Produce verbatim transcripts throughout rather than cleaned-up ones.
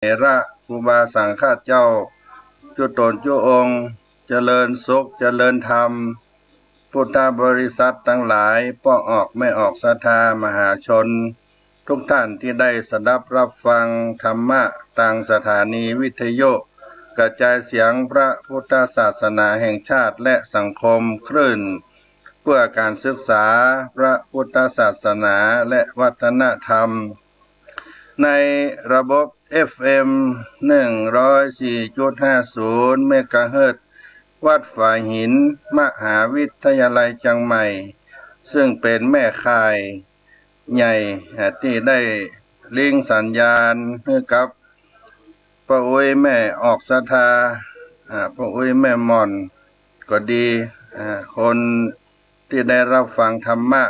ระครูบาสังฆเจ้า จุ๊ต๋นจุ๊องค์ เจริญสุข เจริญธรรม พุทธบริษัทตังหลาย ป้อออกแม่ออกศรัทธามหาชน ทุกท่านตี้ได้สดับฮับฟังธรรมะตางสถานีวิทยุกระจายเสียงพระพุทธศาสนาแห่งชาติและสังคมคลื่นเพื่อการศึกษาพระพุทธศาสนาและวัฒนธรรม ในระบบ เอฟเอ็ม หนึ่งร้อยสี่จุดห้าศูนย์ เมกะเฮิรตซ์ วัดฝายหิน มหาวิทยาลัยเจียงใหม่ ซึ่งเป๋นแม่ข่ายใหญ่ อ่า ตี้ได้ลิงก์สัญญาณหื้อกับป้ออุ๊ยแม่ออกศรัทธา อ่า ป้ออุ๊ยแม่หม่อนก็ดี อ่า คนตี้ได้ฮับฟังธรรมะ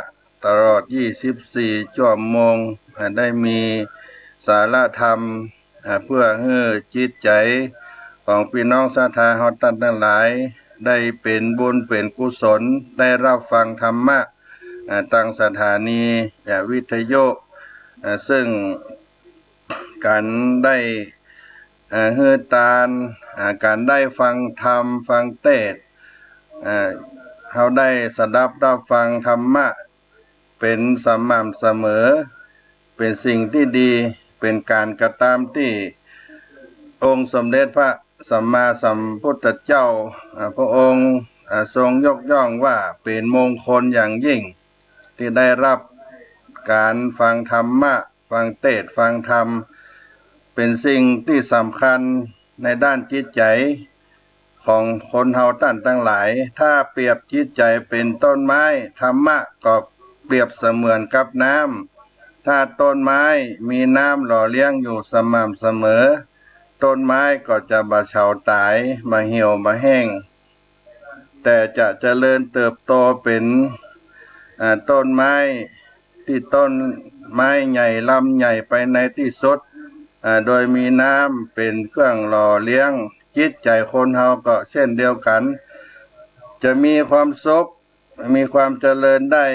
ตลอดยี่สิบสี่ชั่วโมง อ่า ได้มีสาระธรรม อ่า เพื่อหื้อจิตใจ๋ของปี้น้องศรัทธาเฮาต้านตังหลาย ได้เป๋นบุญเป๋นกุศล ได้ฮับฟังธรรมะ อ่า ตางสถานี อ่า วิทยุ อ่า ซึ่งก๋านได้ อ่า หื้อตาน อ่า ก๋านได้ฟังธรรม ฟังเตสน์ อ่า เฮาได้สดับฮับฟังธรรมะ เป๋นสม่ำเสมอ เป๋นสิ่งตี้ดี เป๋นก๋านกระตำตี้องค์สมเด็จพระสัมมาสัมพุทธเจ้า อ่า พระองค์ อ่า ทรงยกย่องว่าเป๋นมงคลอย่างยิ่ง ตี้ได้ฮับก๋านฟังธรรมะ ฟังเตสน์ ฟังธรรม เป๋นสิ่งตี้สำคัญในด้านจิตใจ๋ของคนเฮาต้านตังหลาย ถ้าเปรียบจิตใจ๋เป๋นต้นไม้ ธรรมะก็เปรียบเสมือนกับน้ำ ถ้าต้นไม้มีน้ำหล่อเลี้ยงอยู่สม่ำเสมอ ต้นไม้ก็จะบ่เฉาต๋าย บ่เหี่ยว บ่แห้ง แต่จะเจริญเติบโตเป๋น อ่า ต้นไม้ ตี้ต้นไม้ใหญ่ลำใหญ่ไปในตี้สุด อ่า โดยมีน้ำเป๋นเครื่องหล่อเลี้ยง จิตใจ๋คนเฮาก็เช่นเดียวกั๋น จะมีความสุข มีความเจริญได้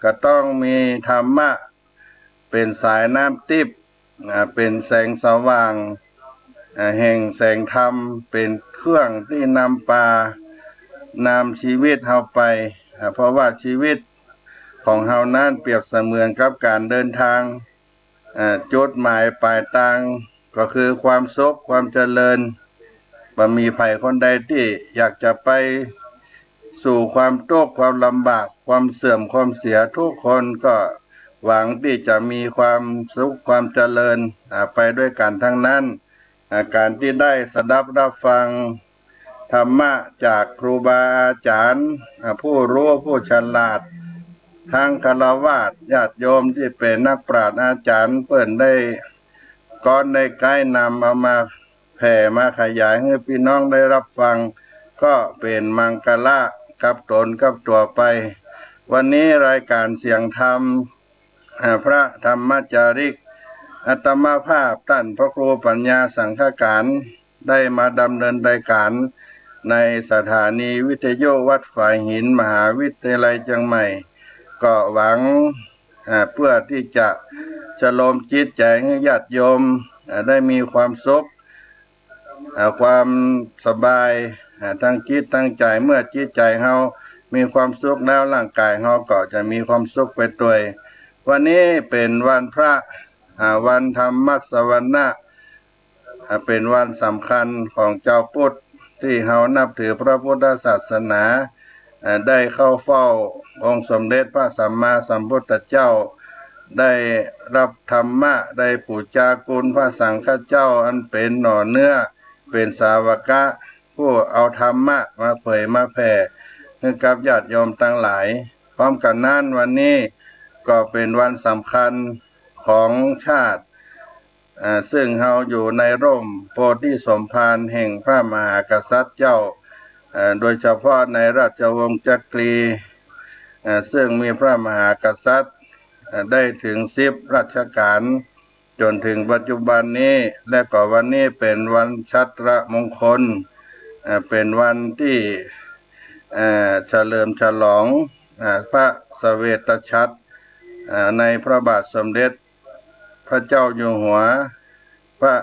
ก็ต้องมีธรรมะ เป๋นสายน้ำติ๊บ อ่า เป๋นแสงสว่าง อ่า แห่งแสงธรรม เป๋นเครื่องตี้นำปานำชีวิตเฮาไป อ่า เพราะว่าชีวิตของเฮานั้นเปรียบเสมือนกับก๋านเดินตาง อ่า จุดหมายป๋ายตางก็คือความสุข ความเจริญ บ่มีใผคนใดตี้อยากจะไปสู่ความตุ๊กข์ ความลำบาก ความเสื่อม ความเสีย ทุกคนก็หวังตี้จะมีความสุข ความเจริญ อ่า ไปด้วยกั๋นตังนั้น อ่า ก๋านตี้ได้สดับฮับฟังธรรมะจากครูบาอาจ๋ารย์ อ่า ผู้ฮู้ผู้ฉลาด ตึงฆราวาสญาติโยมตี้เป๋นนักปราชญ์อาจ๋ารย์ เปิ้นได้ก๊อนได้ไก๊นำเอามาแผ่มาขยายหื้อปี้น้องได้ฮับฟัง ก็เป๋นมังคละกับต๋นกับตั๋วไป วันนี้รายก๋านเสียงธรรม อ่า พระธรรมจาริก อาตมาภาพต้านพระครูปัญญาสังฆการ ได้มาดำเนินรายก๋านในสถานีวิทยุวัดฝายหิน มหาวิทยาลัยเจียงใหม่ ก็หวัง อ่า เพื่อตี้จะชโลมจิตใจ๋หื้อญาติโยม อ่า ได้มีความสุข อ่า ความสบาย อ่า ตางจิตตางใจ๋ เมื่อจิตใจ๋เฮามีความสุขแล้ว ร่างก๋ายเฮาก็จะมีความสุขไปตวย วันนี้เป๋นวันพระ อ่า วันธรรมสวนะ อ่า เป๋นวันสำคัญของจาวพุทธ ตี้เฮานับถือพระพุทธศาสนา อ่า ได้เข้าเฝ้าองค์สมเด็จพระสัมมาสัมพุทธเจ้า ได้ฮับธรรมะ ได้ปู๋จาคุณพระสังฆเจ้า อันเป๋นหน่อเนื้อ เป๋นสาวกะ ผู้เอาธรรมะมาเผยมาแผ่หื้อกับญาติโยมตังหลาย พร้อมกั๋นนั้นวันนี้ก็เป๋นวันสำคัญของชาติ อ่า ซึ่งเฮาอยู่ในฮ่มโพธิสมภารแห่งพระมหากษัตริย์เจ้า อ่า โดยเฉพาะในราชวงศ์จักรี อ่า ซึ่งมีพระมหากษัตริย์ อ่า ได้เถิงสิบรัชกาล จ๋นเถิงปัจจุบันนี้ และก็วันนี้เป๋นวันชัตรมงคล อ่า เป๋นวันตี้ อ่า เฉลิมฉลอง อ่า พระเสวตฉัตร อ่า ในพระบาทสมเด็จพระเจ้าอยู่หัว พระ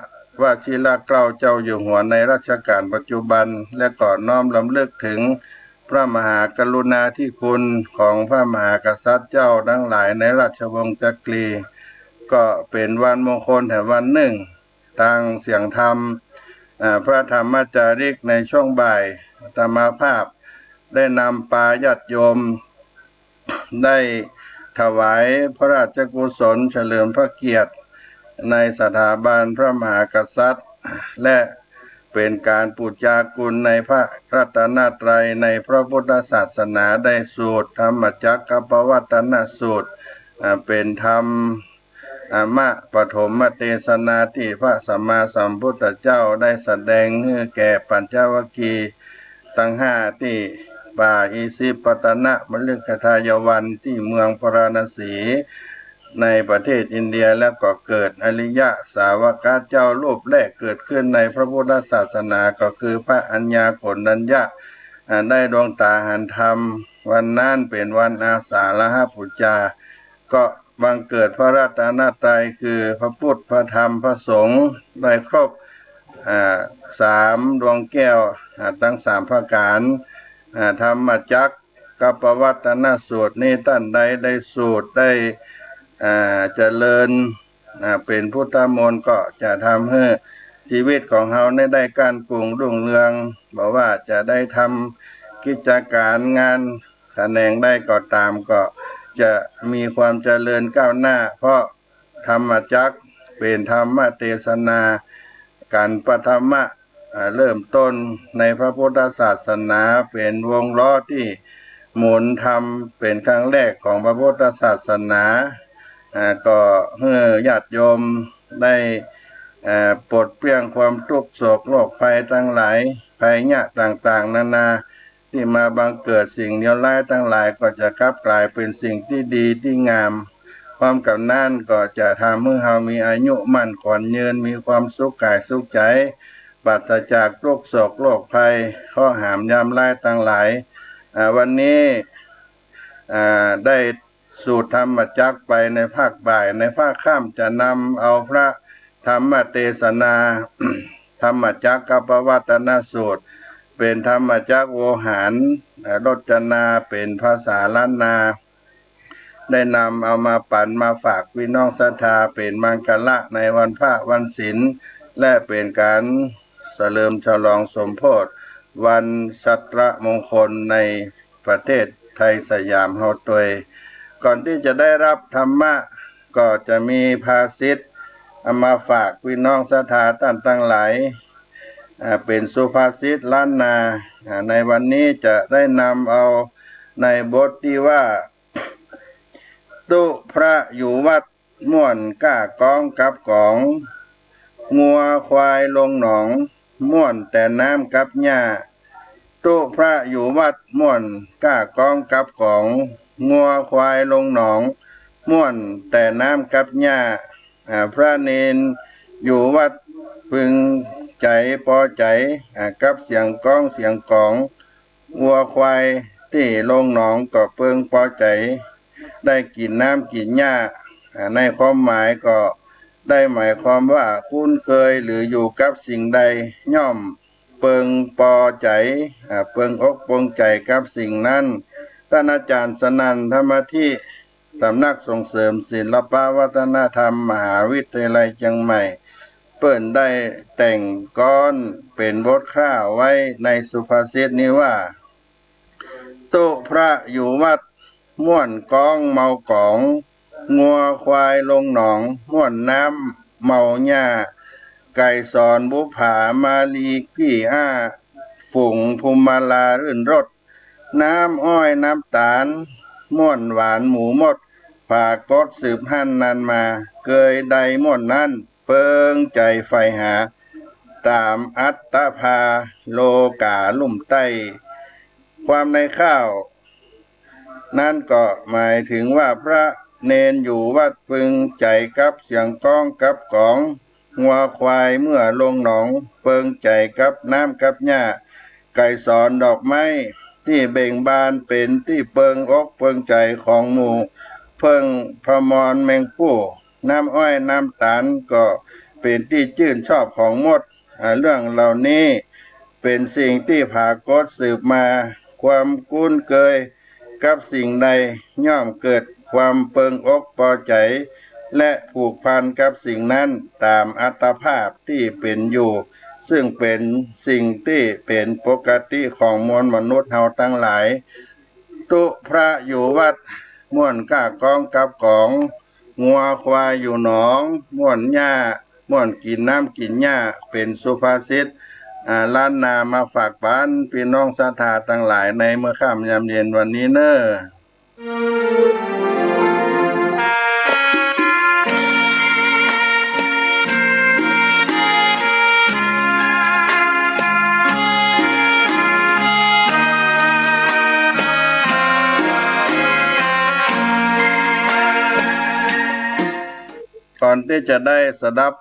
วชิรเกล้าเจ้าอยู่หัวในรัชกาลปัจจุบัน และก็น้อมรำลึกถึงพระมหากรุณาธิคุณของพระมหากษัตริย์เจ้าทั้งหลายในราชวงศ์จักรี ก็เป๋นวันมงคลแถมวันนึ่ง ตางเสียงธรรม อ่า พระธรรมจาริกในช่วงบ่าย อาตมาภาพได้นำปาญาติโยม ได้ถวายพระราชกุศลเฉลิมพระเกียรติในสถาบันพระมหากษัตริย์ และเป๋นก๋านปู๋จากุณในพระรัตนตรัยในพระพุทธศาสนา ได้สูตรธรรมจักรกัปปวัตตนสูตร อ่า เป๋นธรรม อมะปฐมเตสนาตี้พระสัมมาสัมพุทธเจ้าได้แสดงหื้อแก่ปัญจวัคคีย์ตังห้าตี้ป่าอิสิปตนมฤคทายวันตี้เมืองพาราณสีในประเทศอินเดีย แล้วก็เกิดอริยสาวกะเจ้ารูปแรกเกิดขึ้นในพระพุทธศาสนา ก็คือพระอัญญาโกณฑัญญะ อ่า ได้ดวงต๋าหันธรรม วันนั้นเป๋นวันอาสาฬหบูชา ก็บังเกิดพระรัตนตรัยคือพระพุทธ พระธรรม พระสงฆ์ ได้ครบ อ่า สามดวงแก้ว อ่า ตังสามประก๋าน อ่า ธรรมจักรกัปปวัตตนสูตรนี้ ต้านใดได้สูตร ได้ อ่า เจริญ อ่า เป๋นพุทธมนต์ ก็จะทำหื้อชีวิตของเฮานี้ได้ก้านกุงรุ่งเรือง บ่ว่าจะได้ทำกิจก๋านงาน แขนงใดก็ต๋าม ก็จะมีความเจริญก้าวหน้า เพราะธรรมจักรเป๋นธรรมเตสนา ก๋านปฐมะ อ่า เริ่มต้นในพระพุทธศาสนา เป๋นวงล้อตี้หมุนธรรมเป๋นครั้งแรกของพระพุทธศาสนา อ่า ก็หื้อญาติโยมได้ อ่า ปลดเปลื้องความตุ๊กข์โศกโรคภัยตังหลาย ภัยยะต่างๆ นานา ตี้มาบังเกิด สิ่งเลวร้ายตังหลายก็จะกลับก๋ายเป๋นสิ่งตี้ดีตี้งาม พร้อมกับนั้นก็จะทำหื้อเฮามีอายุมั่นขวัญยืน มีความสุขก๋ายสุขใจ๋ ปราศจากตุ๊กข์โศกโรคภัย เคราะห์หามยามร้ายตังหลาย อ่า วันนี้ อ่า ได้สูตรธรรมจักรไปในภาคบ่าย ในภาคค่ำจะนำเอาพระธรรมเตสนา ธรรมจักรกัปปวัตตนสูตร เป๋นธรรมจักรโวหาร อ่า รจนาเป๋นภาษาล้านนา ได้นำเอามาปั๋นมาฝากพี่น้องศรัทธา เป๋นมังคละในวันพระวันศีล และเป๋นก๋านเฉลิมฉลองสมโภชวันชัตรมงคลในประเทศไทยสยามเฮาตวย ก่อนตี้จะได้ฮับธรรมะ ก็จะมีภาษิตเอามาฝากพี่น้องศรัทธาต้านตังหลาย อ่า เป๋นสุภาษิตล้านนา อ่า ในวันนี้จะได้นำเอาในบทตี้ว่า ตุ๊พระอยู่วัดม่วนก้ากองกับก๋อง งัวควายลงหนองม่วนแต่น้ำกับหญ้า ตุ๊พระอยู่วัดม่วนก้ากองกับก๋อง งัวควายลงหนองม่วนแต่น้ำกับหญ้า อ่า พระเณรอยู่วัดพึงใจ๋ปอใจ๋ อ่า กับเสียงก้องเสียงก๋อง วัวควายตี้ลงหนองก็เปิงปอใจ๋ ได้กิ๋นน้ำกิ๋นหญ้า อ่า ในความหมายก็ได้หมายความว่าคุ้นเคยหรืออยู่กับสิ่งใดย่อมเปิงปอใจ๋ อ่า เปิงอกเปิงใจ๋กับสิ่งนั้น ต้านอาจ๋ารย์สนั่น ธรรมธิ สำนักส่งเสริมศิลปะวัฒนธรรมมหาวิทยาลัยเจียงใหม่ เปิ้นได้แต่งก๊อนเป๋นบทคร่าวไว้ในสุภาษิตนี้ว่า ตุ๊พระอยู่วัดม่วนก้องเมาก๋อง งัวควายลงหนองม่วนน้ำเมาหญ้า ไกรสรบุปผามาลีกี้อ้า ฝูงภูมิมาลารื่นรส น้ำอ้อยน้ำต๋าลม่วนหวานหมู่มด ผากดสืบหั้นนานมา เกยใดม่วนนั้นเปิงใจ๋ใฝ่หา ต๋ามอัตตภาโลก๋าลุ่มใต้ ความในคร่าวนั้นก็หมายถึงว่าพระเณรอยู่วัดเปิงใจ๋กับเสียงก้องกับก๋อง งัวควายเมื่อลงหนองเปิงใจ๋กับน้ำกับหญ้า ไกรสรดอกไม้ตี้เบ่งบานเป๋นตี้เปิงอกเปิงใจ๋ของหมู่เพิ่งพมรแมงผู้ น้ำอ้อยน้ำต๋าลก็ เป๋นตี้จื้นชอบของมด อ่า เรื่องเหล่านี้เป๋นสิ่งตี้ผากฏสืบมา ความคุ้นเกยกับสิ่งใดย่อมเกิดความเปิงอกปอใจ๋ และผูกพันกับสิ่งนั้นต๋ามอัตภาพตี้เป๋นอยู่ ซึ่งเป๋นสิ่งตี้เป๋นปกติของมวลมนุษย์เฮาตังหลาย ตุ๊พระอยู่วัด ม่วนก้ากองกับก๋อง งัวควายอยู่หนอง ม่วนหญ้า ม่วนกิ๋นน้ำกิ๋นหญ้า เป๋นสุภาษิต อ่า ล้านนามาฝากปันปี้น้องศรัทธาตังหลายในเมื่อค่ำยามเย็นวันนี้เน่อ ก่อนตี้จะได้สดับ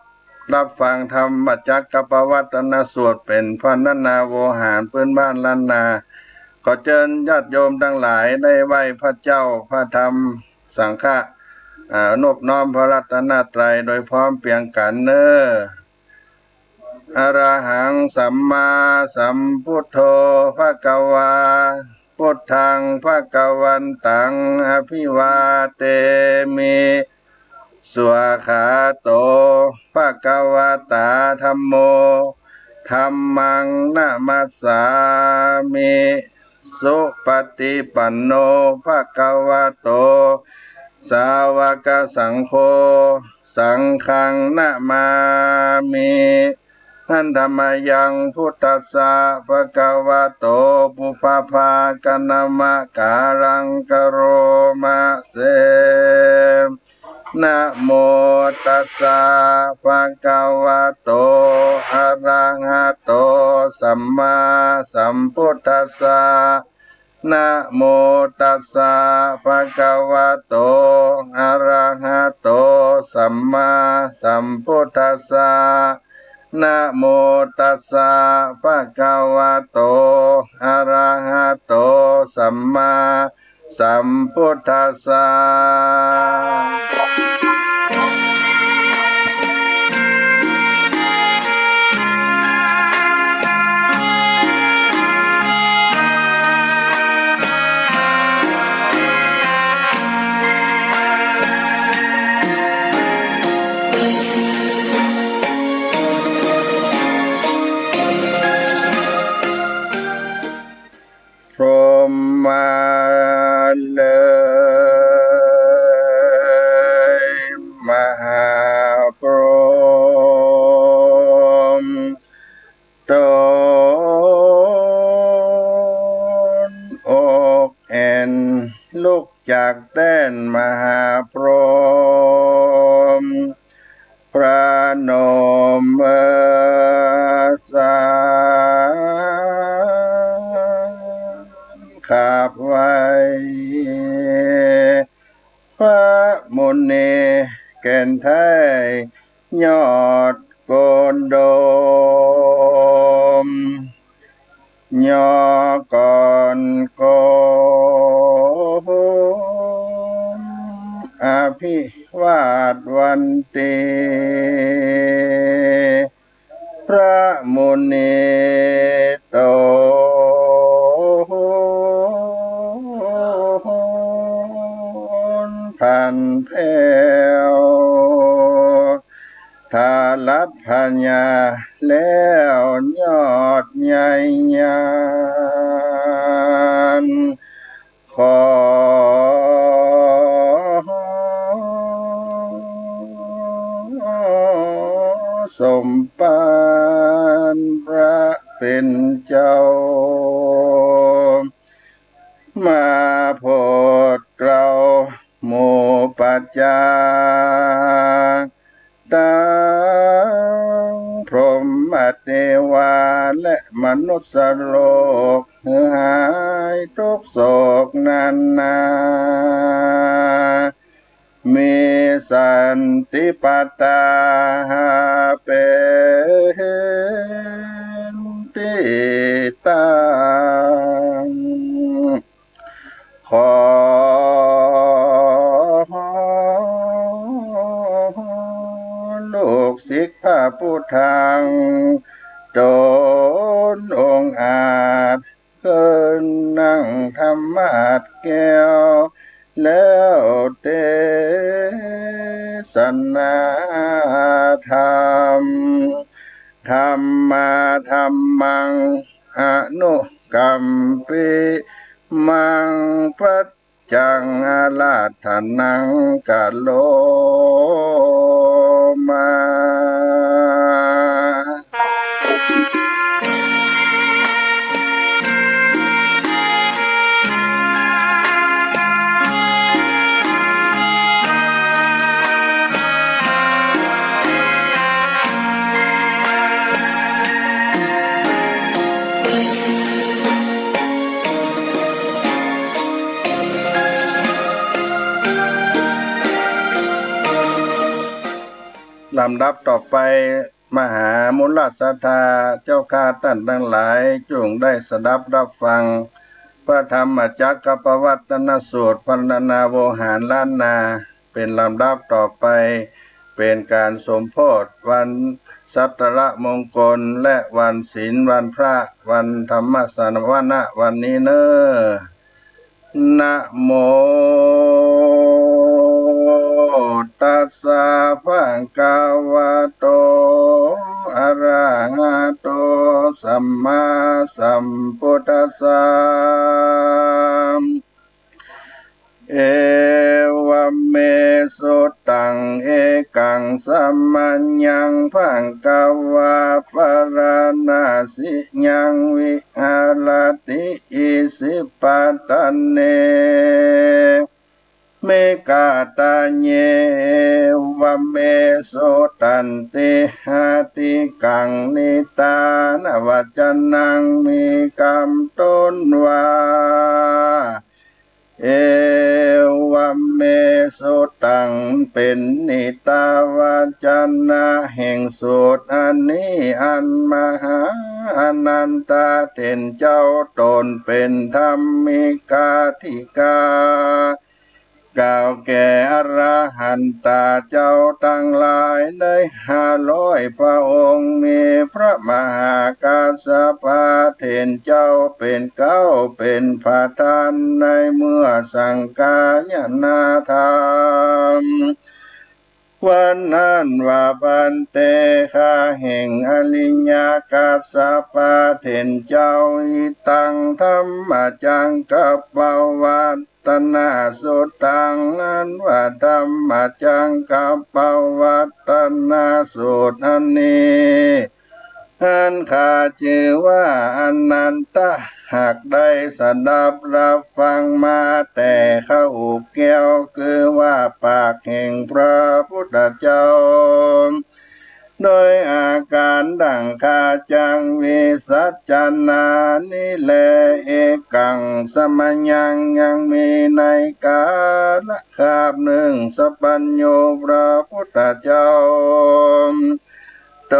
ฮับฟังธรรมจักรกัปปวัตตนสูตร เป๋นพรรณนาโวหารพื้นบ้านล้านนา ขอเจิญญาติโยมตังหลายได้ไหว้พระเจ้า พระธรรม สังฆะ อ่า นบน้อมพระรัตนตรัยโดยพร้อมเพรียงกั๋นเน่อ อะระหังสัมมาสัมพุทโธ ภะคะวา พุทธัง ภะคะวันตัง อะภิวาเทมิ สวากขาโต ภะคะวะตา ธัมโม ธัมมัง นะมัสสามิ สุปะฏิปันโน ภะคะวะโต สาวะกะสังโฆ สังฆัง นะมามิ หันธะมะยัง พุทธัสสะ ภะคะวะโต ปุพพะภาคะนะมะกาลัง กะโรมะเส นะโมตัสสะ ภะคะวะโต อะระหะโต สัมมาสัมพุทธัสสะ นะโมตัสสะ ภะคะวะโต อะระหะโต สัมมาสัมพุทธัสสะ นะโมตัสสะ ภะคะวะโต อะระหะโต สัมมาสัมพุทธัสสะ พรหมมาเลย มหาพรหม ตนอกแอ่น ลุกจากแต้นมหาพรหม ประนมมือสา ขับไหว้ พระมุนีแก่นแท้ยอดโคนโดม ยอก่อนโกม อภิวาทวันตี พระมุนีตน ผันแผ้ว ทารัตพญาแล้วยอดใหญ่ยาน ขอสมภารพระเป๋นเจ้า มาโผดเกล้าหมู่ประจา ตังพรหมเตวาและมนุษย์โลก หื้อหายทุกข์โศกนานา มีสันติปตาเป๋นตี้ตั้ง ขอลูกศิษย์ ธัมมา ธัมมัง อนุกัมปิมัง ปัจจัง อาราธนัง กะโรมา ลำดับต่อไป มหามูลศรัทธาเจ้าข้าต้านตังหลาย จุ่งได้สดับฮับฟัง พระธรรมจักรกัปปวัตตนสูตร พรรณนาโวหารล้านนา เป๋นลำดับต่อไป เป๋นก๋านสมโพธิวันชัตรมงคล และวันศีล วันพระ วันธรรมสวนะ วันนี้เน่อ นะโม ตัสสะ ภะคะวะโต อะระหะโต สัมมาสัมพุทธัสสะ เอวะเม สุตัง เอกัง สะมะยัง ภะคะวา ปะราณะสียัง วิหะระติ อิสิปะตะเน มิกาตะเย เอวะเม สุตันติ หะติกัง นิทานะวัจจะนัง มีกำต้นว่า เอวะเม สุตัง เป๋นนิทาวัจจะนะแห่งสูตรอันนี้ อันมหาอานันทะเถรเจ้าตนเป๋นธัมมิกาธิกา กล่าวแก่อรหันตะเจ้าตังหลายได้ห้าร้อยพระองค์ มีพระมหากัสสปะเถรเจ้าเป๋นเก๊า เป๋นประธานในเมื่อสังคายนาธรรม วันนั้นว่า ภันเต ข้าแห่งอริยะกัสสปะเถรเจ้า อิตัง ธัมมจักกัปปวัตตนสูตัง อันว่าธรรมจักกัปปวัตตนสูตรอันนี้ อันข้าจื้อว่าอานันทะ หากได้สดับฮับฟังมาแต่ข้าอุแก้ว คือว่าปากแห่งพระพุทธเจ้า โดยอาการดั่งข้าจักวิสัชนานี้แล เอกัง สะมะยัง ยังมีในกาละคาบนึ่ง สัพพัญญูพระพุทธเจ้า ต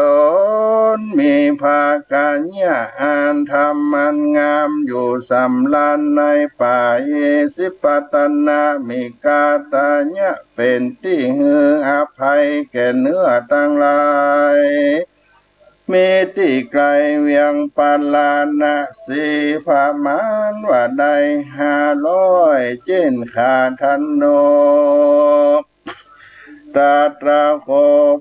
นมีพระกัญญะอันธรรมอันงามอยู่สำราญในป่า อิสิปตนะ มิกาตะยะ เป๋นตี้หื้ออภัยแก่เนื้อตังหลาย มีตี้ไก๋เวียงปาราณสี ประมาณว่าได้ห้าร้อยเจ๊นขาธนก ตัตถะโข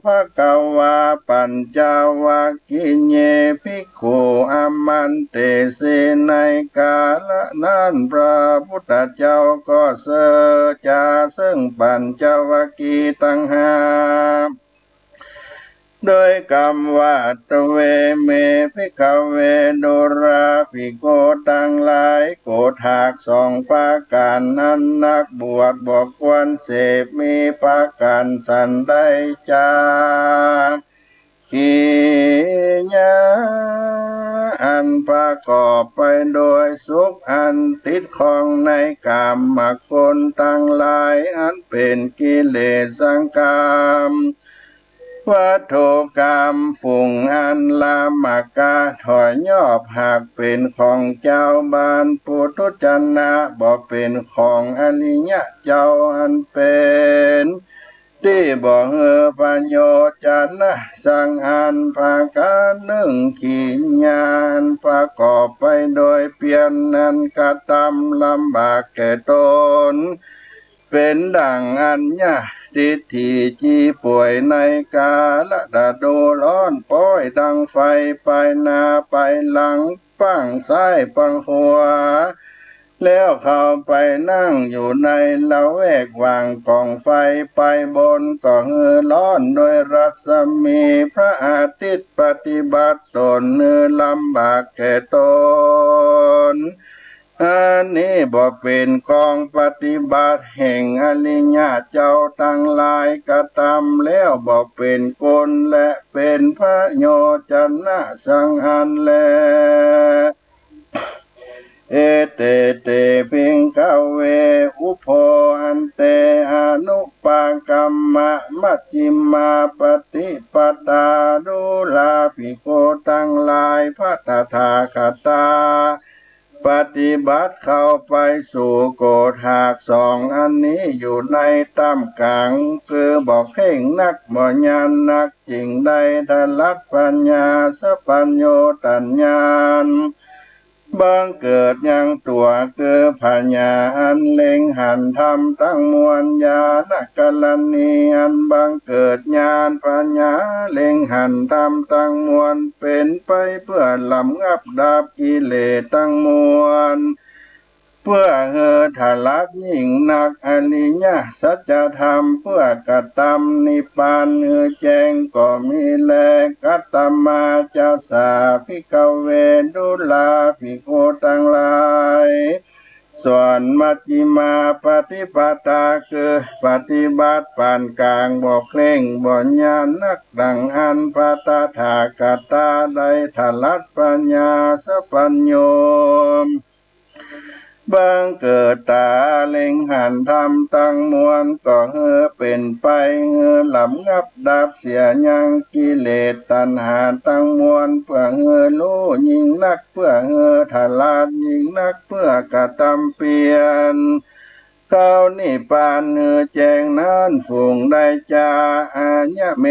ภะคะวา ปัญจวัคคีเย ภิกขุ อามันเตสิ ในกาละนั้นพระพุทธเจ้าก็เสด็จจาเซิ่งปัญจวัคคีย์ตังห้า โดยกำว่า ตเว เม ภิกขะเว ดูรา ภิกขุตังหลาย โกฏหากสองประก๋านอันนักบวชบ่ควรเสพมีประก๋านสันใดจา ขีญา อันประกอบไปโดยสุขอันติดข้องในก๋ามคุณตังหลาย อันเป๋นกิเลสกรรม วัตถุกรรม ฝูงอันลามกะ ถอยยอบหากเป๋นของจาวบ้านปุถุชนะ บ่เป๋นของอริยะเจ้าอันเป๋นตี้บ่หื้อประโยชน์จะนะสักอันประก๋านนึ่ง ขีญา อันประกอบไปโดยเปียรนั้นกระตำลำบากแก่ตน เป๋นดั่งอัญญา ทิฏฐิ จีป่วยในกาลตะดู ฮ้อนป๊อยดังไฟ ไปหน้าไปหลัง ปังซ้ายปังขวา แล้วเข้าไปนั่งอยู่ในละแวกหว่างก๋องไฟ ไปบนก็หื้อฮ้อนโดยรัศมีพระอาทิตย์ ปฏิบัติตนหื้อลำบากแก่ตน อันนี้บ่เป๋นกองปฏิบัติแห่งอริยะเจ้าตังหลาย กระตำแล้วบ่เป๋นกุณและเป๋นประโยชน์จะนะสังอันแล เอเต เต ภิกขะเว อุโพ อันเต อนุปกัมมะ มัชฌิมาปฏิปทา ดูราภิกขุตังหลาย พระตถาคตา ปฏิบัติเข้าไปสู่โกษหากสองอันนี้อยู่ในต้ามก๋าง คือบ่เคร่งนัก บ่หย่านนัก จึงได้ถลัดปัญญาสัพพัญญูตญาณ บังเกิดยังตั๋ว คือผญาอันเล็งหันธรรมตังมวล ญาณกรณีอันบังเกิดญาณ ผญาเล็งหันธรรมตังมวล เป๋นไปเปื้อระงับดับกิเลสตังมวล เปื้อหื้อถลัดยิ่งนัก อริยสัจธรรมเปื้อกระตำนิพพานหื้อแจ้งก็มีแล กัตมาจะสา ภิกขะเว ดูราภิกขุตังหลาย ส่วนมัชฌิมาปฏิปทา คือปฏิบัติปานก๋าง บ่เคร่งบ่หย่านนัก ดังอันพระตถาคตาได้ถลัดปัญญาสัพพัญญู บังเกิดต๋าเล็งหันธรรมตังมวล ก็หื้อเป๋นไปหื้อระงับดับเสียยังกิเลสตัณหาตังมวล เปื้อหื้อฮู้ยิ่งนัก เปื้อหื้อถลัดยิ่งนัก เปื้อกระตำเปลี่ยนเข้านิพพานหื้อแจ้งนั้น ฝูงใดจา อะยะเม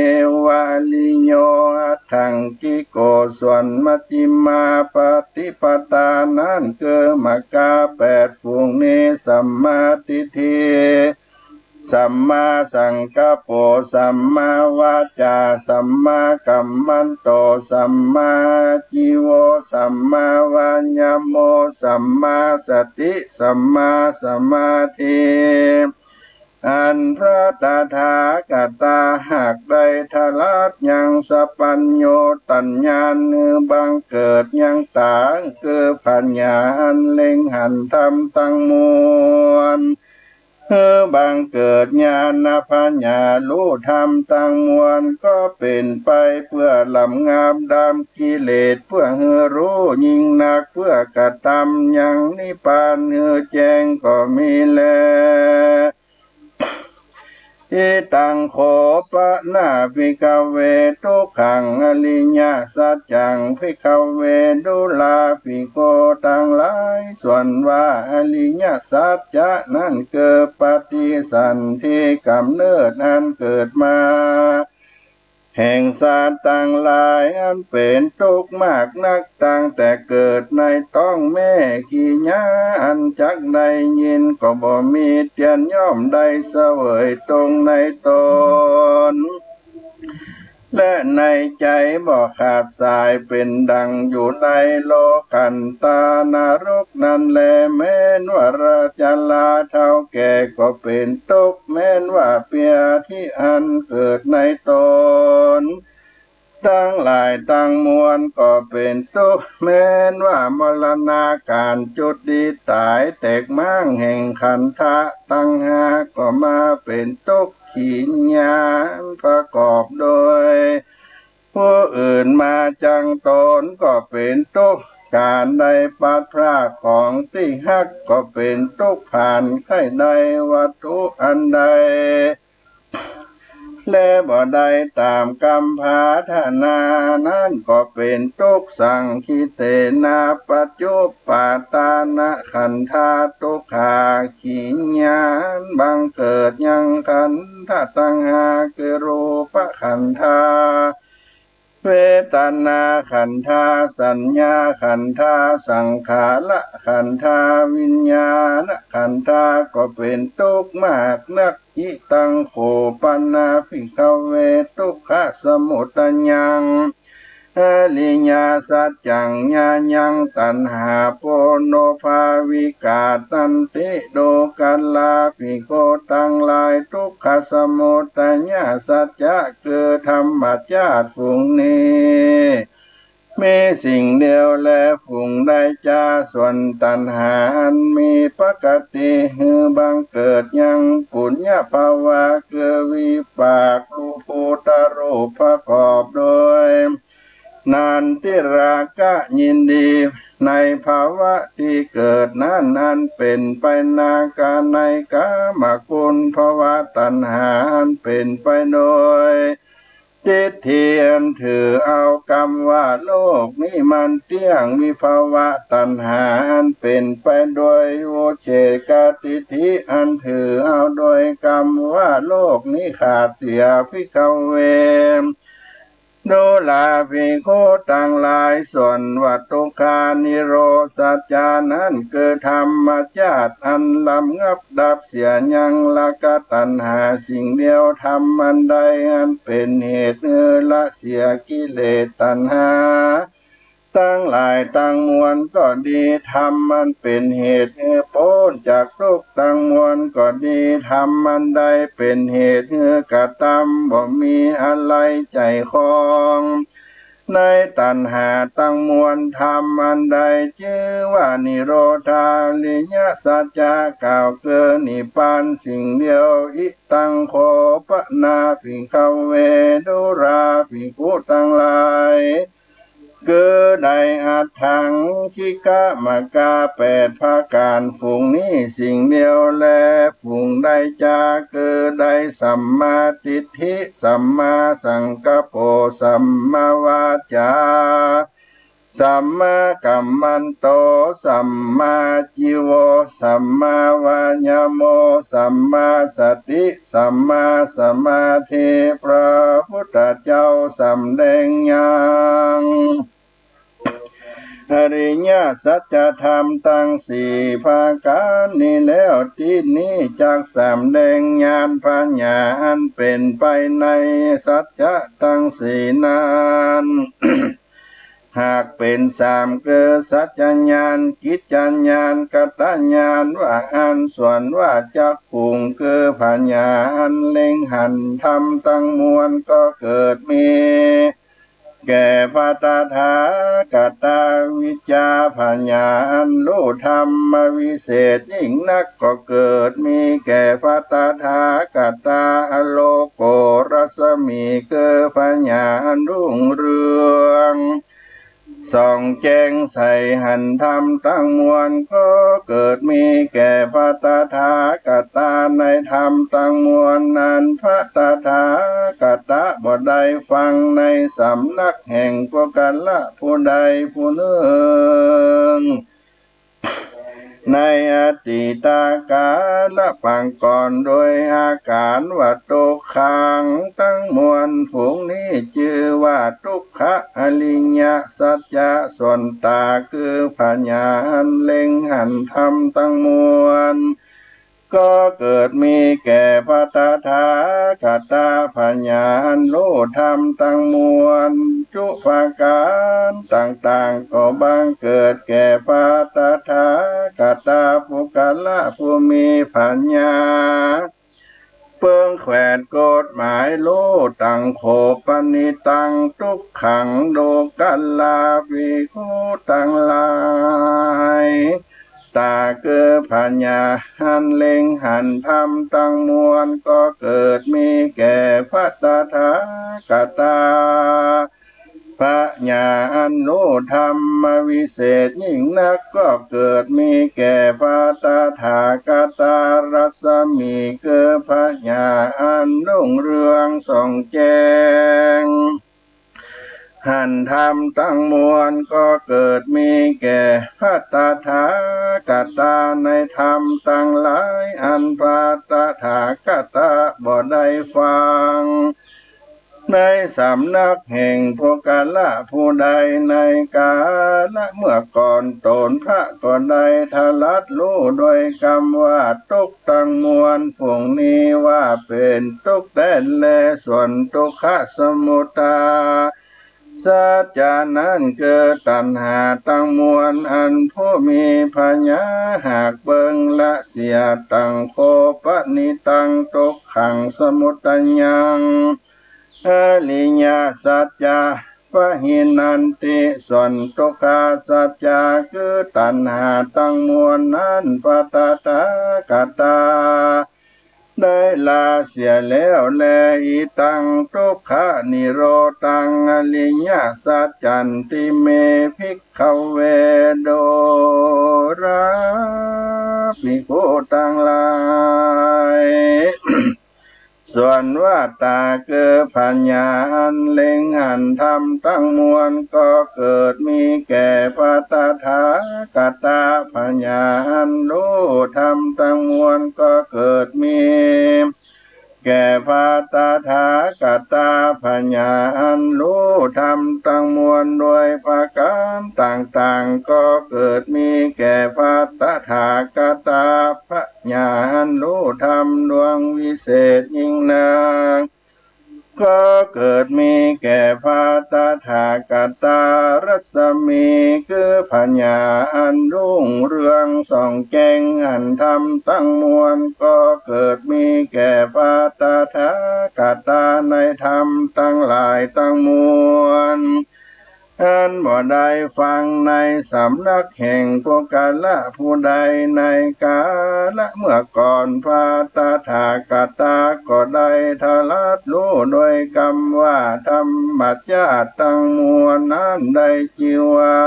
วะ อริโย อัตถังกิโก ส่วนมัชฌิมาปฏิปทานั้น คือมรรคาแปดฝูงนี้ สัมมาทิฏฐิ สัมมาสังกัปโป สัมมาวาจา สัมมากัมมันโต สัมมาอาจีโว สัมมาวายาโม สัมมาสติ สัมมาสมาธิ อันพระตถาคตาหากได้ถลัดยังสัพพัญญูตญาณ หื้อบังเกิดยังต๋า คือผญาอันเล็งหันธรรมตังมวล หื้อบังเกิดญาณผญาฮู้ธรรมตังมวล ก็เป๋นไปเปื้อระงับดับกิเลส เปื้อหื้อฮู้ยิ่งนัก เปื้อกระตำยังนิพพานหื้อแจ้งก็มีแล อิตังโข ปะนะ ภิกขะเว ทุกขัง อริยสัจจัง ภิกขะเว ดูราภิกขุตังหลาย ส่วนว่าอริยสัจจะนั้น คือปฏิสนธิก๋ำเนิดอันเกิดมา แห่งสัตว์ตังหลาย อันเป๋นตุ๊กข์มากนัก ตั้งแต่เกิดในต๊องแม่ขี้ยา อันจักได้ยินก็บ่มี เตียนย่อมได้เสวยตุ๊กข์ในตน และในใจ๋บ่ขาดสาย เป๋นดังอยู่ในโลกันตานรกนั้นแล แม้นว่าราชราเฒ่าแก่ก็เป๋นตุ๊กข์ แม้นว่าเปียที่อันเกิดในตนตังหลายตังมวลก็เป๋นตุ๊กข์ แม้นว่ามรณาก๋ารจุติต๋ายแตกม้างแห่งขันธะตังห้าก็มาเป๋นตุ๊กข์ ขี้ยาประกอบโดยผู้อื่นมาจังตนก็เป๋นตุ๊กข์ ก๋านได้ปลัดพรากของตี้ฮักก็เป๋นตุ๊กข์ ผ่านใค่ได้วัตถุอันใด และบ่ได้ต๋ามกำผาถนานั้นก็เป๋นตุ๊กข์ สังขิเตนะ ปัจจุปปาตานะขันธา ตุ๊กขา ขี้ยาบังเกิดยังขันธะตังห้า คือรูปขันธา เวทนาขันธา สัญญาขันธา สังขารขันธา วิญญาณขันธา ก็เป๋นตุ๊กข์มากนัก อิตัง โข ปะนา ภิกขะเว ทุกขะสมุตยัง อริยสัจจัง ยะยัง ตัณหา โปนโนภาวิกา ตันติ ดูกรา ภิกขุตังหลาย ทุกขะสมุตยสัจจะ คือธรรมจาติฝูงนี้ มีสิ่งเดียวแล ฝูงใดจา ส่วนตัณหาอันมีปกติหือบังเกิดยัง ปุญญภาวะ คือวิปากรูปูตะรูปประกอบโดย นันทิราคะ ยินดีในภาวะตี้เกิดนั้น อันเป๋นไปนา กา ในกามคุณภวะ ตัณหาอันเป๋นไปโดย ทิฏฐิอันถือเอากำว่าโลกนี้มันเตี้ยง วิภวะ ตัณหาอันเป๋นไปโดยอุจเฉกทิฏฐิอันถือเอาโดยกำว่าโลกนี้ขาดเสีย ภิกขะเว ดูรา ภิกขุตังหลาย ส่วนว่าทุกขานิโรธสัจจานั้น คือธรรมจาติอันระงับดับเสียยังราคะตัณหาสิ่งเดียว ธรรมอันใดอันเป๋นเหตุหื้อละเสียกิเลสตัณหา ตังหลายตังมวลก็ดี ธรรมอันเป๋นเหตุหื้อป๊นจากทุกข์ตังมวลก็ดี ธรรมอันใดเป๋นเหตุหื้อกระตำบ่มีอะไหล่ใจ๋คอง ในตัณหาตังมวล ธรรมอันใดจื้อว่านิโรธาริยสัจจะ กล่าวคือนิพพานสิ่งเดียว อิตัง โข ปะนา ภิกขะเว ดูรา ภิกขุตังหลาย คือได้อัตถังคิกะมะกาแปดประก๋าน ฝูงนี้สิ่งเดียวแล ฝูงใดจา คือได้สัมมาทิฏฐิ สัมมาสังกัปโป สัมมาวาจา สัมมากัมมันโต สัมมาอาจีว สัมมาวายาโม สัมมาสติ สัมมาสมาธิ พระพุทธเจ้าสำแดงยัง อริยสัจธรรมตังสี่ประก๋านนี้แล้ว ตี้นี้จักสำแดงญาณปัญญาอันเป๋นไปในสัจจะตังสี่นั้น หากเป๋นสาม คือสัจจญาณ กิจจญาณ กัตตญาณ ว่าอั้น ส่วนว่าจักขุง คือปัญญาอันเล็งหันธรรมตังมวล ก็เกิดมี แก่พระตถาคตา วิชชาปัญญาอันฮู้ธรรมวิเศษยิ่งนัก ก็เกิดมีแก่พระตถาคตา อโลโก รัศมี คือปัญญาอันรุ่งเรือง ส่องแจ้งใสหันธรรมตังมวล ก็เกิดมีแก่พระตถาคตา ในธรรมตังมวล อันพระตถาคตาบ่ได้ฟังในสำนักแห่งปุคคละผู้ใดผู้นึ่ง ในอตีตกาลปางก่อน โดยอาก๋านว่าทุกขังตังมวล ฝูงนี้จื้อว่าทุกขะอริยสัจจะ ส่วนต๋าคือปัญญาอันเล็งหันธรรมตังมวล ก็เกิดมีแก่พระตถาคตา ปัญญาอันฮู้ธรรมตังมวล จุประก๋านต่างๆ ก็บังเกิดแก่พระตถาคตา ปุคคละผู้มีปัญญา เปิงแขวนกฎหมายฮู้ตัง โข ปะนิตัง ทุกขัง ดูกรา ภิกขุตังหลาย ต๋าคือปัญญาอันเล็งหันธรรมตังมวล ก็เกิดมีแก่พระตถาคตา ปัญญาอันฮู้ธรรมวิเศษยิ่งนัก ก็เกิดมีแก่พระตถาคตา รัศมี คือปัญญาอันรุ่งเรืองส่องแจ้ง หันธรรมตังมวล ก็เกิดมีแก่พระตถาคตา ในธรรมตังหลาย อันพระตถาคตาบ่ได้ฟัง ในสำนักแห่งปุคคละผู้ใด ในกาละเมื่อก่อน ต๋นพระก็ได้ตรัสฮู้โดยกำว่า ตุ๊กข์ตังมวลฝูงนี้ว่าเป๋นตุ๊กข์แต๊แล ส่วนตุ๊กขสมุทัยสัจจะนั้นคือตัณหาตังมวล อันผู้มีพญาหากเปิงละเสีย ตัง โค ปะนิตัง ตุ๊กขัง สมุตยัง อริยสัจจะ ปะหินันติ ส่วนตุ๊กขสัจจะคือตัณหาตังมวลนั้น พระตถาคตาได้ละเสียแล้วแล อิตัง ตุ๊กขนิโรธัง อริยสัจจันติ เม ภิกขเว ดูราภิกขุตังหลาย ส่วนวัตตาคือพญาอันเล็งหันธรรมตังมวลก็เกิดมีแก่พระตถาคตา พญาอันฮู้ธรรมตังมวลก็เกิดมีแก่พระตถาคตา พญาอันฮู้ธรรมตังมวลโดยประก๋านต่างๆ ก็เกิดมีแก่พระตถาคตา พญาอันฮู้ธรรมดวงวิเศษยิ่งนัก ก็เกิดมีแก่พระตถาคตา รัศมีคือพญาอันรุ่งเรืองส่องแจ้งหันธรรมตังมวล ก็เกิดมีแก่พระตถาคตาในธรรมตังหลายตังมวล อันบ่ได้ฟังในสำนักแห่งปุคคละผู้ใด ในกาละเมื่อก่อน พระตถาคตาก็ได้ตรัสฮู้โดยกำว่า ธรรมชาติตังมวลนั้นได้จื้อว่า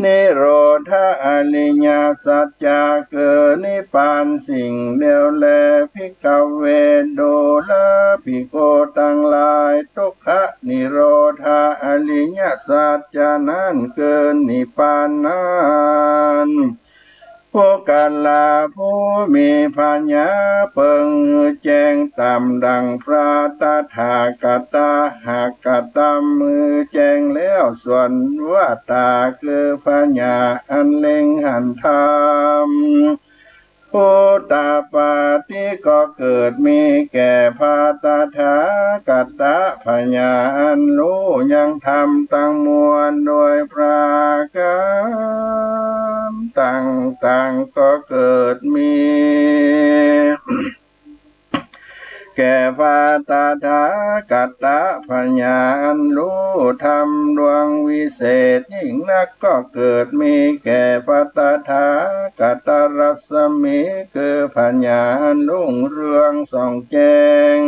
นิโรธะอริยสัจจะ คือนิพพานสิ่งเดียวแล ภิกขเว ดูราภิกขุตังหลาย ตุ๊กขนิโรธะอริยสัจจะนั้นคือนิพพานนั้น ปุคคละผู้มีพญาเปิงหื้อแจ้งต๋ามดั่งพระตถาคตา หากกระตำหื้อแจ้งแล้ว ส่วนวัตตาคือพญาอันเล็งหันธรรม อุตตปาติก็เกิดมีแก่พระตถาคตา พญาอันฮู้ยังธรรมตังมวลโดยประก๋านต่างๆ ก็เกิดมีแก่พระตถาคตา พญาอันฮู้ธรรมดวงวิเศษยิ่งนัก ก็เกิดมีแก่พระตถาคตา รัศมี คือพญาอันรุ่งเรืองส่องแจ้ง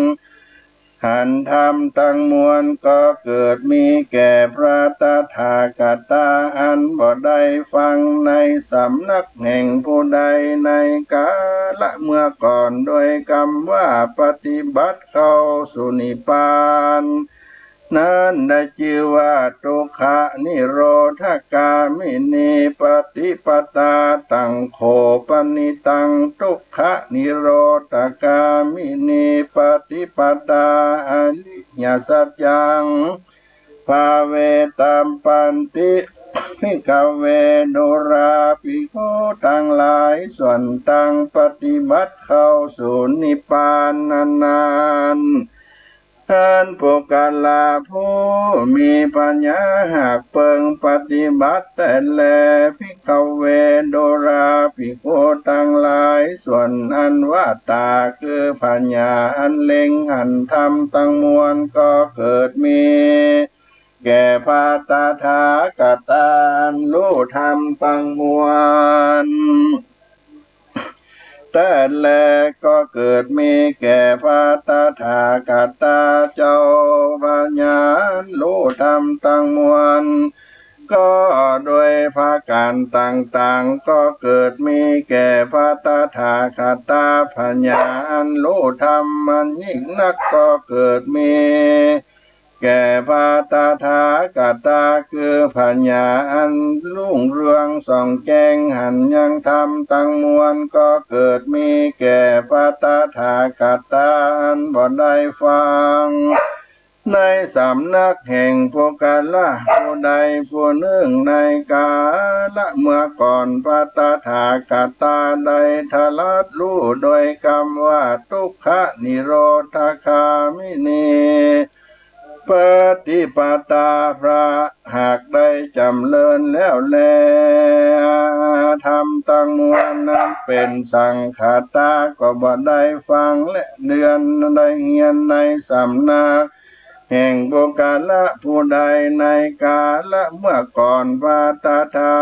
หันธรรมตังมวล ก็เกิดมีแก่พระตถาคตา อันบ่ได้ฟังในสำนักแห่งผู้ใด ในกาละเมื่อก่อน โดยกำว่าปฏิบัติเข้าสู่นิพพาน นั้นได้จื้อว่า ทุกขนิโรธคามินีปฏิปทา ตัง โค ปะนิตัง ทุกขนิโรธคามินีปฏิปทา อริยสัจจัง ภาเวตัมปันติ ภิกขเว ดูราภิกขุตังหลาย ส่วนตังปฏิบัติเข้าสู่นิพพานนั้นๆ อันปุคคละผู้มีพญาหากเปิงปฏิบัติแต๊แล ภิกขเว ดูราภิกขุตังหลาย ส่วนอันวัตตาคือพญาอันเล็งหันธรรมตังมวล ก็เกิดมีแก่พระตถาคตา อันฮู้ธรรมตังมวลแต๊แล ก็เกิดมีแก่พระตถาคตาเจ้า พญาอันฮู้ธรรมตังมวล ก็โดยประก๋านต่างๆ ก็เกิดมีแก่พระตถาคตา พญาอันฮู้ธรรมอันยิ่งนัก ก็เกิดมีแก่พระตถาคตา คือพญาอันรุ่งเรืองส่องแจ้งหันยังธรรมตังมวล ก็เกิดมีแก่พระตถาคตา อันบ่ได้ฟัง ในสำนักแห่งปุคคละผู้ใดผู้นึ่ง ในกาละเมื่อก่อน พระตถาคตาได้ตรัสฮู้โดยกำว่า ทุกขนิโรธคามินีปฏิปทา พระหากได้จ๋ำเริญแล้วแล ธรรมตังมวลนั้นเป๋นสังขตา ก็บ่ได้ฟังและเรียน ได้เฮียนในสำนักแห่งปุคคละผู้ใด ในกาละเมื่อก่อน พระตถา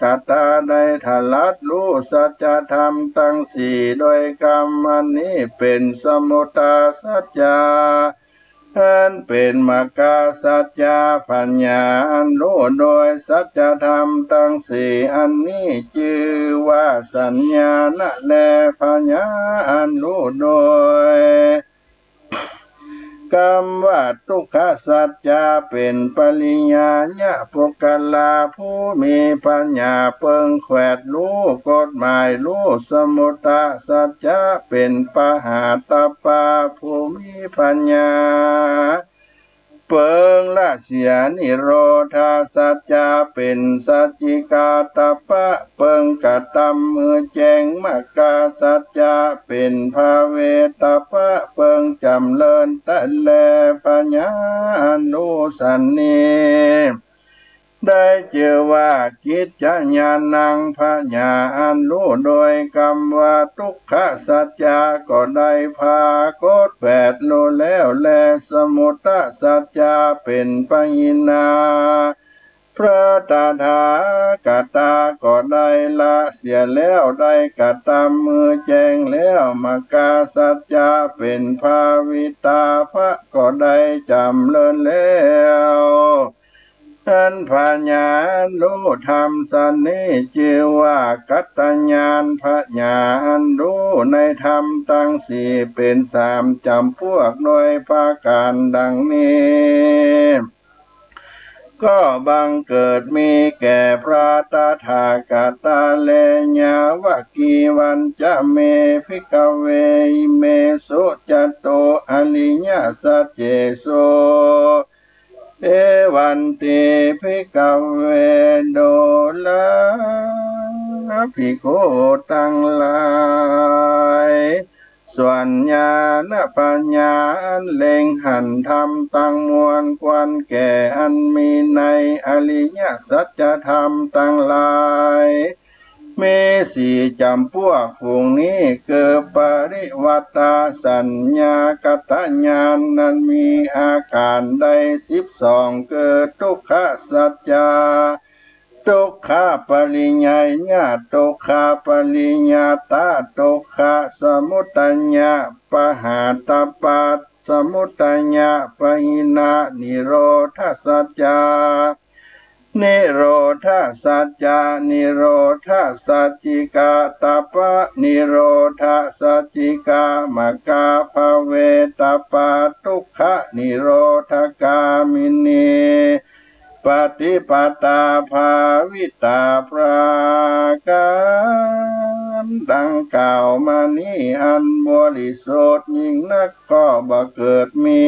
คตาได้ตรัสฮู้สัจธรรมตังสี่โดยกำ อันนี้เป๋นสมมุตตสัจจะ อันเป๋นมรรคสัจจะ ปัญญาอันฮู้โดยสัจธรรมตังสี่ อันนี้จื้อว่าสัญญาณะแล ปัญญาอันฮู้โดยกำว่า ทุกขสัจจะ เป๋นปริญญาปุคคละผู้มีปัญญาเปิงแขวดฮู้กฎหมาย ฮู้สมมุตตสัจจะ เป๋นปหาตัปปะผู้มีปัญญาเปิงละเสีย นิโรธสัจจะ เป๋นสัจจิกาตัปปะเปิงกระตำหื้อแจ้ง มรรคสัจจะ เป๋นภาเวตัปปะเปิงจ๋ำเริญแต๊แล ปัญญาอันฮู้สันนี้ ได้จื้อว่ากิจจญาณัง ปัญญาอันฮู้โดยกำว่า ทุกขสัจจะ ก็ได้ปรากฏแปดฮู้แล้วแล สมมุตตสัจจะ เป๋นปหินา พระตถาคตาก็ได้ละเสียแล้ว ได้กระตำหื้อแจ้งแล้ว มรรคสัจจะ เป๋นภาวิตาปะ ก็ได้จ๋ำเริญแล้ว อันปัญญาอันฮู้ธรรมสันนี้ จื้อว่ากัตตญาณ ปัญญาอันฮู้ในธรรมตังสี่ เป๋นสามจ๋ำพวกโดยประก๋านดังนี้ ก็บังเกิดมีแก่พระตถาคตาแล ยาวกีวัญจะเม ภิกขเว อิเมสุ จตุ อริยสัจเจสุ เอวันติ ภิกขเว ดูราภิกขุตังหลาย ส่วนญาณปัญญาอันเล็งหันธรรมตังมวลควรแก่อันมีในอริยสัจธรรมตังหลาย มีสี่จ๋ำพวกฝูงนี้ คือปริวัตตสัญญากัตตญาณ อันมีอาก๋านได้สิบสอง คือทุกขสัจจะ ทุกขปริยัญญะ ทุกขปริยัตตะ ทุกขสมุตตยปหาตัปปะสมุตตยปหินะ นิโรธสัจจะ นิโรธสัจจะ นิโรธสัจจิกาตัปปะ นิโรธสัจจิกามรรคภาเวตัปปะ ทุกขนิโรธคามินี ปฏิปทาภาวิตา ประก๋านดังกล่าวมานี้ อันบริสุทธิ์ยิ่งนัก ก็บ่เกิดมี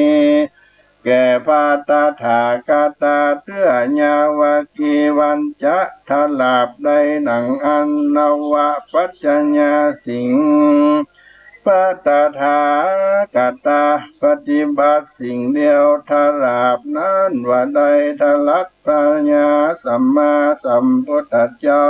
แก่พระตถาคตาเตื้อ ยาวกีวัญจะตราบใด หนังอั้น นวปัจจะยาสิ่ง พระตถาคตาปฏิบัติสิ่งเดียว ตราบนั้นว่าได้ตรัส พระสัมมาสัมพุทธเจ้า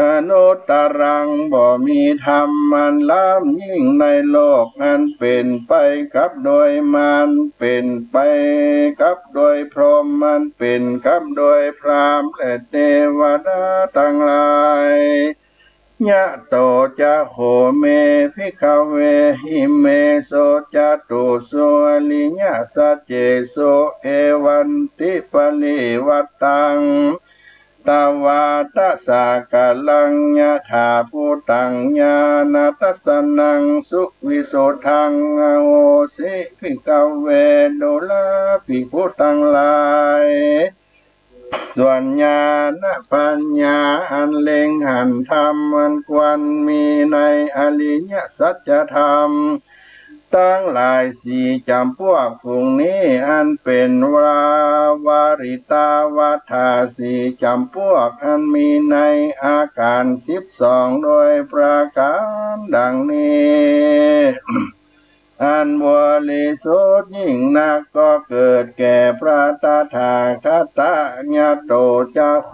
อนุตตรัง บ่มีธรรมอันล้ำยิ่งในโลก อันเป๋นไปกับโดยมาร เป๋นไปกับโดยพรหม อันเป๋นกับโดยพราหมณ์และเตวดาตังหลาย ยะโตจะโข เม ภิกขเว อิเมสุ จตุสุ อริยสัจเจสุ เอวันติ ปริวัตตัง ตวาตะสากัลลัง ยถาภูตัง ญาณทัสสนัง สุวิสุทธัง อโหสิ ภิกขเว ดูราภิกขุตังหลาย ส่วนญาณปัญญาอันเล็งหันธรรมอันควรมีในอริยสัจธรรม ต ตังหลายสี่จ๋ำปวกฝูงนี้ อันเป๋นวา วาริตาวัฏฏาสี่จ๋ำปวก อันมีในอาก๋ารสิบสอง โดยประก๋านดังนี้ อันบริสุทธิ์ยิ่งนัก ก็เกิดแก่พระตถาคตะ ญาโต จาโค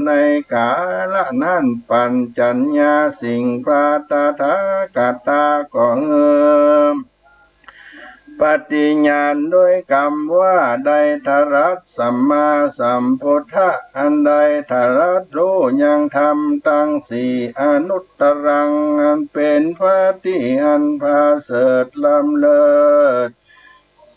ในก๋าละนั้น ปัญจัญญาสิ่ง พระตถาคตาก็เอิ้ม ปฏิญาณด้วยกำว่า ได้ตรัสสัมมาสัมพุทธะ อันได้ตรัสฮู้ยังธรรมตังสี่ อนุตตรัง อันเป๋นพระตี้อันประเสริฐล้ำเลิศ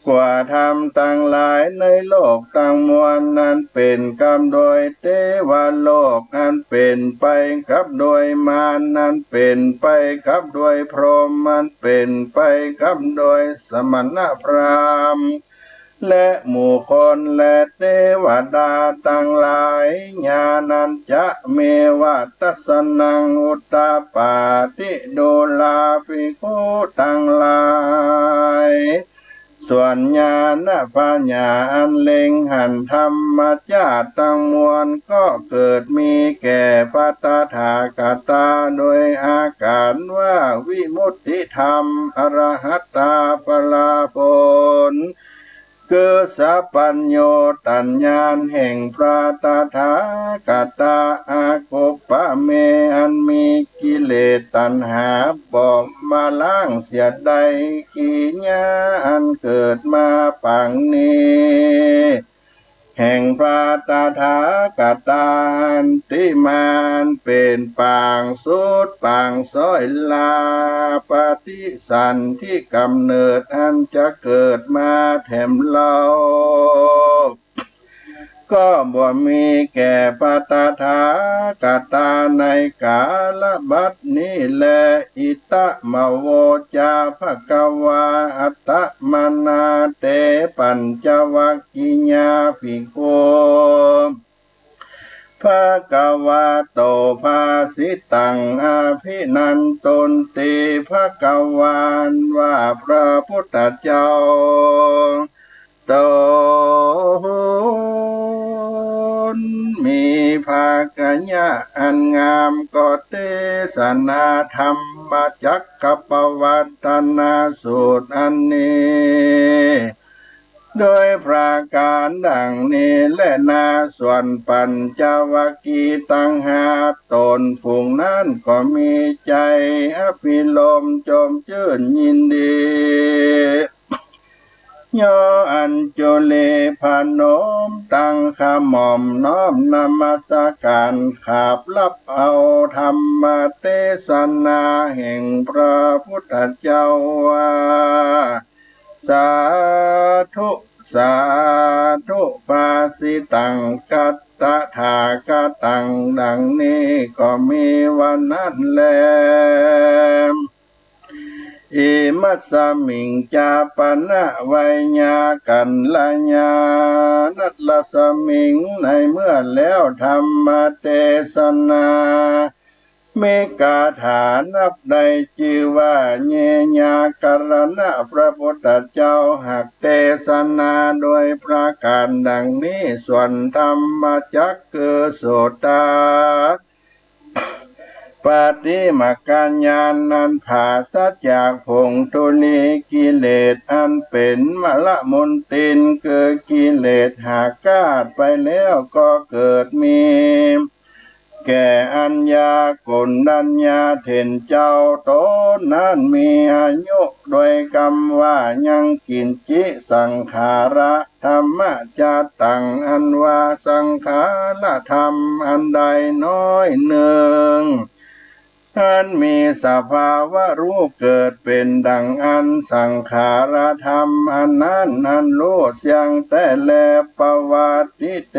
กว่าธรรมตังหลายในโลกตังมวล อันเป๋นกับโดยเตวโลก อันเป๋นไปกับโดยมาร อันเป๋นไปกับโดยพรหม อันเป๋นไปกับโดยสมณพราหมณ์ และหมู่คนและเตวดาตังหลาย ญาณัญจะ เมวะ ทัสสะนัง อุทปาติ ดูราภิกขุตังหลาย ส่วนญาณปัญญาอันเล็งหันธรรมชาติตังมวล ก็เกิดมีแก่พระตถาคตา โดยอาก๋ารว่า วิมุตติธรรม อรหัตตาผลผล คือสัพพัญญูตัญญาณแห่งพระตถาคตา อากุปปะเม อันมีกิเลสตัณหาบ่มาล้างเสียได้ ขีญา อันเกิดมาปางนี้ แห่งพระตถาคตา อันติมา อันเป๋นปางสุดปางส้อยลา ปฏิสันธิก๋ำเนิด อันจะเกิดมาแถมเล่า ก็บ่มีแก่พระตถาคตาในก๋าละบัดนี้แล อิตะมะโวจาภะคะวา อะตะมะนา เต ปัญจวัคคียาภิกขุ ภะคะวะโต ภาสิตัง อะภินันตุนติ ภะคะวา ว่าพระพุทธเจ้าต๋นมีภาคะยะอันงาม ก็เตสนาธรรมจักกัปปวัตตนสูตรอันนี้ โดยประก๋านดังนี้แลนา ส่วนปัญจวัคคีย์ตังห้าต๋น ฝูงนั้นก็มีใจ๋อภิรมย์จมจื้นยินดี ย่ออัญจุลีพนมตังขะหม่อม น้อมนมัสก๋าน ขาบฮับเอาธรรมเตสนาแห่งพระพุทธเจ้าว่า สาธุ สาธุ ภาสิตัง กัตถาคตัง ดังนี้ก็มีว่านั้นแล อิมัสสมิง จาปนะไวยากัณฑญาณัสสมิง ในเมื่อแล้วธรรมเตสนา มีคาถานับได้จื้อว่า เยยาการณะ พระพุทธเจ้าหากเตสนาโดยประก๋านดังนี้ ส่วนธรรมจักคือโสตาปัตติมัคคญาณ อันผาศจากผงธุลีกิเลส อันเป๋นมลมลทิน คือกิเลสหากขาดไปแล้วก็เกิดมี แก่อัญญาโกณฑัญญาเถรเจ้า ต๋นนั้นมีอายุโดยกำว่ายังกิญจิ สังขาระธรรมะจาตัง อันว่าสังขารธรรมอันใดน้อยนึ่ง อันมีสภาวะฮู้เกิดเป๋นดังอั้น สังขารธรรมอันนั้นอันฮู้เสี้ยงแต๊แล ปวัตติเต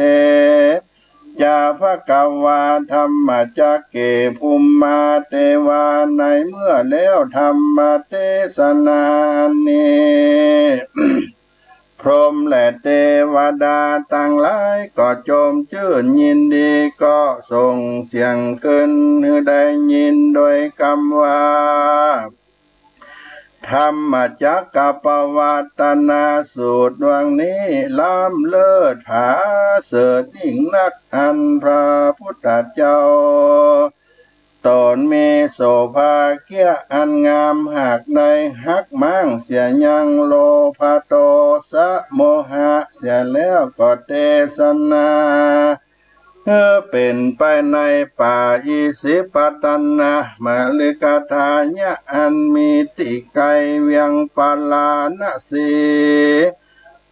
จา ภะคะวา ธัมมจักเก ภุมมาเตวา ในเมื่อแล้วธรรมเตสนาอันนี้ พรหมและเตวดาตังหลายก็จมจื้นยินดี ก็ส่งเสียงขึ้นหื้อได้ยินโดยกำว่า ธรรมจักรกัปปวัตตนสูตร ดวงนี้ล้ำเลิศผาเสริฐยิ่งนัก อันพระพุทธเจ้าต๋นมีโสภาเกี้ยอันงาม หากได้ฮักม้างเสียยัง โลภะโตสะโมหะเสียแล้ว ก็เตสนา หื้อเป๋นไปในป่าอิสิปตนะ มฤคทายะอันมีตี้ไก๋เวียงปาราณสี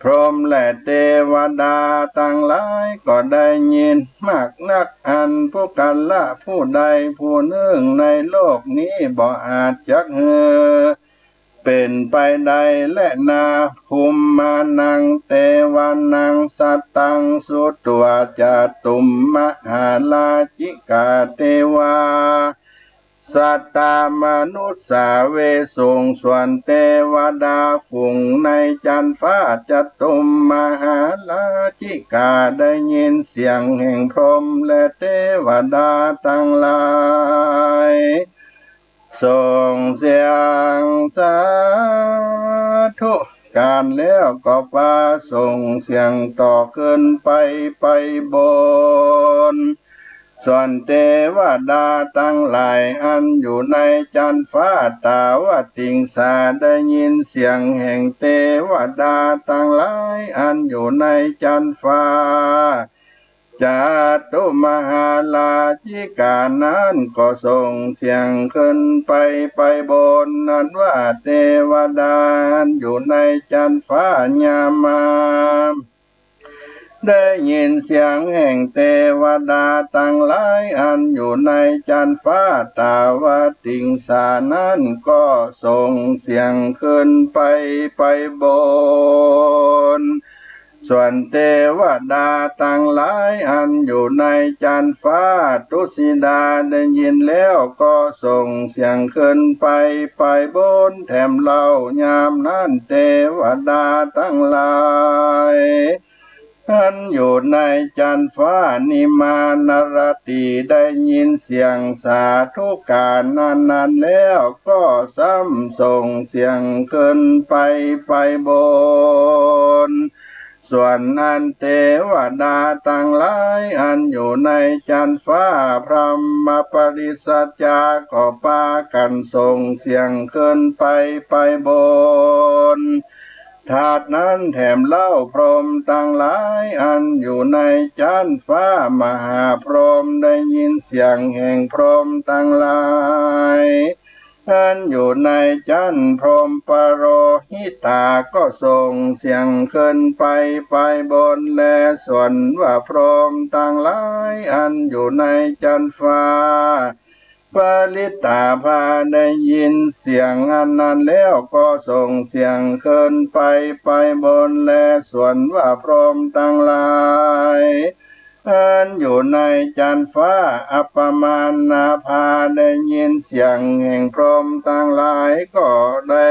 พรหมและเตวดาตังหลายก็ได้ยินมากนัก อันปุคคละผู้ใดผู้นึ่งในโลกนี้บ่อาจจักหื้อ เป๋นไปได้แลนา ภุมมานัง เตวานัง สัตตัง สุตัว จตุมมหาราชิกา เตวา สัตตา มนุสสา เวสุง ส่วนเตวดาฝูงในจั๊นฟ้า จตุมมหาราชิกา ได้ยินเสียงแห่งพรหมและเตวดาตังหลาย ส่งเสียงสาธุก๋านแล้ว ก็ปาส่งเสียงต่อขึ้นไปไปบน ส่วนเตวดาตังหลายอันอยู่ในจั๊นฟ้า ตาวติงสา ได้ยินเสียงแห่งเตวดาตังหลายอันอยู่ในจั๊นฟ้า จตุมหาราชิกานั้นก็ส่งเสียงขึ้นไปไปบน นั้นว่าเตวดาอันอยู่ในจั๊นฟ้ายามา ได้ยินเสียงแห่งเตวดาตังหลายอันอยู่ในจั๊นฟ้า ตาวติงสานั้นก็ส่งเสียงขึ้นไปไปบน ส่วนเตวดาตังหลายอันอยู่ในจั๊นฟ้า ตุสิดาได้ยินแล้วก็ส่งเสียงขึ้นไปไปบนแถมเล่า ยามนั้นเตวดาตังหลายอันอยู่ในจั๊นฟ้า นิมานรตีได้ยินเสียงสาธุก๋านนั้นๆ แล้วก็ซ้ำส่งเสียงขึ้นไปไปบน ส่วนอันเตวดาตังหลายอันอยู่ในจั๊นฟ้า พรหมปริสจจาก็ปากั๋นส่งเสียงขึ้นไปไปบน ถาดนั้นแถมเล่า พรหมตังหลายอันอยู่ในจั๊นฟ้า มหาพรหมได้ยินเสียงแห่งพรหมตังหลายอันอยู่ในจั๊นพรหมปโรหิตาก็ส่งเสียงขึ้นไปไปบนแล ส่วนว่าพรหมตังหลายอันอยู่ในจั๊นฟ้า ปริตตาภาได้ยินเสียงอันนั้นแล้วก็ส่งเสียงขึ้นไปไปบนแล ส่วนว่าพรหมตังหลายอันอยู่ในจั๊นฟ้า อัปปมาณาภาได้ยินเสียงแห่งพรหมตังหลายก็ได้